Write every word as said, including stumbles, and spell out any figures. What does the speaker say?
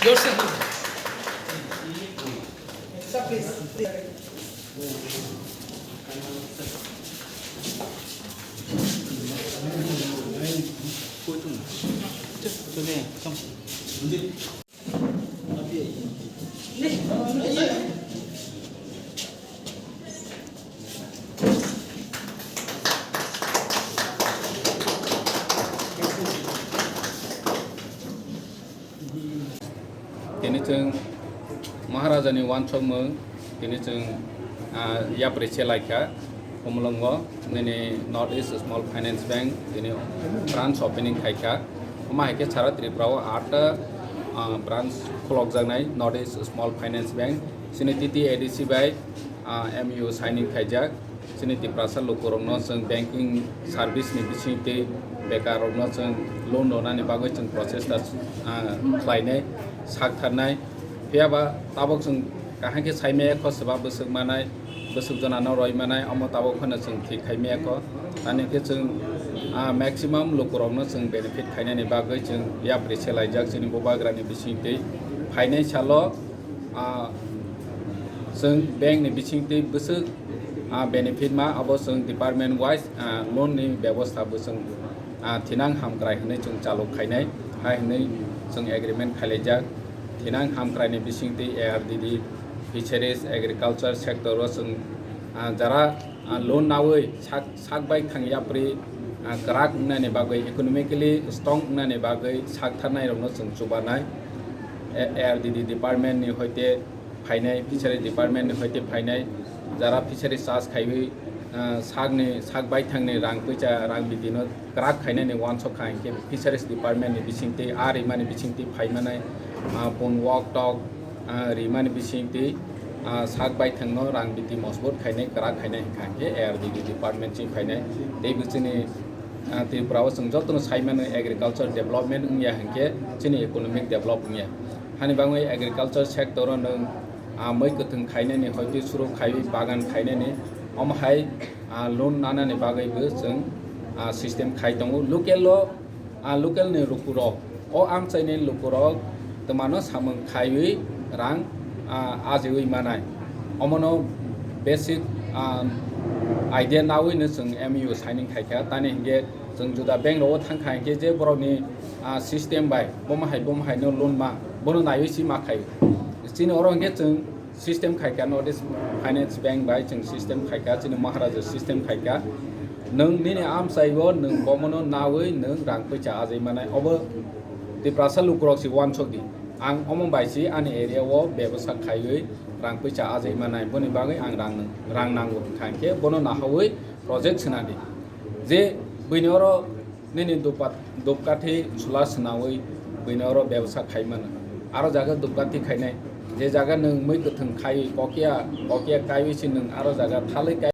Yourself. Sir, please, please. Tini chwng Maharajani uansukmung, tini chwng, ah, yapri se laikha, Khumulwngo, nini North East Small Finance Bank, tini branch opening khaikha. Omo hai khe sara Tripura o atta, ah, branch khulokjaknai North East Small Finance Bank, chini T T A D C bai, ah, M U signing khaijak. Chini Tiprasa lukurokno chwng banking service ni bisingtwi bekarrokno chwng loan rwnani bagwi chwng prochesta, ah, khlainai, saktharnai. Phiya ba tabuk chwng kaham khe sai maya kho, swba bwswk manai, bwswk jonano roi manai, omo tabuk phano chwng thik khai maya kho. Ani khe chwng, ah, maximum lukurokno chwng benefit khainani bagwi chwng yapri se laijak chini bubagrani bisingtwi. Phainai salo, ah, chwng bank ni bisingtwi bwswk, ah, benefit ma, abo chwng department wise, ah, loan ni bebostha bo chwng, ah, thinang hamkrai hwnwi chwng chalok khainai, hai hwnwi chwng agreement khailaijak. Thinang hamkrai ni bisingtwi A R D D, fisheries, agriculture sector o chwng, ah, jara, ah, loan nawi sak, sak bai thang yapri, ah, kwrak wngnani bagwi, economically strong wngnani bagwi saktharnai rokno chwng chubanai. A-, A R D D department ni hoite phainai, fisheries department ni hoite phainai, jara fisheries charge khaiwi, ah, sakni, sak baithangni rang puisa, rang bidino kwrak khainani uansuk kha hinkhe fisheries department ni bisingtwi, ah, rimani bisingtwi phaimanai, ah, pun wok tok, ah, rimani bisingtwi, ah, sak baithangno rang biti mosbut khainai, kwrak khainai hinkha hinkhe A R D D department chini phainai. Tei bo chini, ah, Tripura o chwng jotono saimano agriculture development wngya hinkhe chini economic develop wngya. Hani bagwi agriculture sector o nwng, ah, mui kwthwng khainani hoite suru khaiwi bagan khainani omo hai, ah, loan nanani bagwi bo chwng, ah, system khai tongo. Local o, ah, local ni lukurok, o amchaini lukurok twmano samung khaiwi rang, ah, ajiwi manai. Omono basic, ah, idea nawino chwng M U signing khaikha. Tani hinkhe chwng juda bank rogo thangkha hinkhe je borokni, ah, system bai bomo hai bomo haino loan ma, bono naiwi si ma khai. Chini oro hinkhe chwng system khaikha, North East Finance Bank bai chwng system khaikha, chini Maharaja system khaikha. Nwng nini amchaibo nwng bomono nawi nwng rang puisa ajai manai. Obo Tiprasa lukurok si uansuk di. Ang omo bai si ani area o bebasa khaiwi rang puisa ajai manai. Boni bagwi ang rang, rang nango hinkha hinkhe bono nahawi project swnadi. Je buini oro nini dupat-, dupkathi chwla swnawi buino oro bebsa khai mano. Aro jaga dupkathi khainai, je jaga nwng mui kwthwng khai kokya, kokya kaiwi se nwng aro jaga thalwi kai